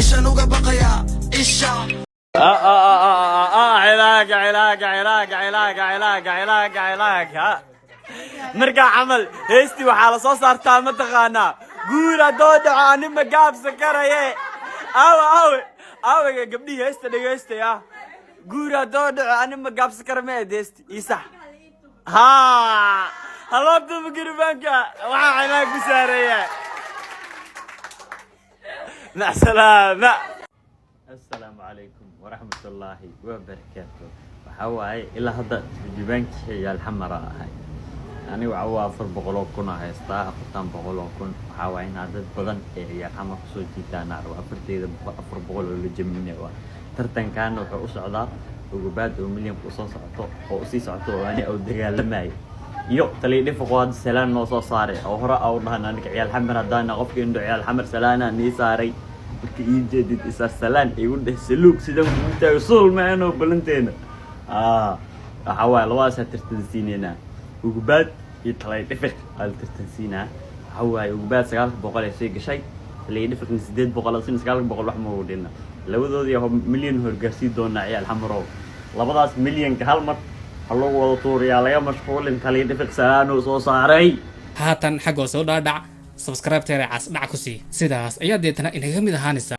Ishan uga baqayaa isha. Cilaaga, cilaaga, cilaaga, cilaaga, cilaaga, cilaaga, cilaaga. Markaa camal heestii waxaa la soo saartaa, mataqaanaa, guur haddoo dhaco anima gaabsa karaye. Aawe, aawe, aawega gabdhihii heesta dhegaystaya? Guur haddoo dhaco anima gaabsa kara ma eed heesti ii sax. Ha haloobta guribaanka waxaa cilaag ku saareeya. Macsalaama. Assalaamu calaykum waraxmatullaahi wabarakaatu. Waxaa waaye ilaa hadda turjubaankii ciyaal Xamara ahay aniga. Waxaa waa 400,000 a haystaa. 400,000 waxaa waaye inaa dad badan ee ciyaal Xamar kusoo jiitaan arabo. Afarteeda boqol, 400 oo la jaminay waa. Tartankaana wuxuu u socdaa ugubaad oo milyanka usoo socoto oo usii socoto oo ani au dagaalamayo iyo taliya Dhifaqo. Hadda salaan noo soo saaray oo hore au dhahan aniga ciyaal Xamar haddaana qofka indho ciyaal Xamar salaana nii saaray. Marka ii jeedid isaa salaan igu dheh, saluug sidan kugu taago suul maanoo balanteena. Waxaa waaye labadaasaa tartansiineynaa, Ugubaad iyo talay Dhifiq aa la tartansiinaa. Waxaa waaye Ugubaad 900 ay sii gashay, talay Dhifiqna 800, asina 900 wax ma dhina. Labadoodii milyan horgaarsii doonaa ciyaal Xamarow. Labadaas milyanka hal mar ha lagu wada tuuriyaa, laga mashquulin. Talay Dhifiq salaanuu soo saaray. Haatan xaggoo soo dhaadhac, subscribe-teeda cas dhac ku sii, sidaas ayaa deetana inaga mid ahaanaysa.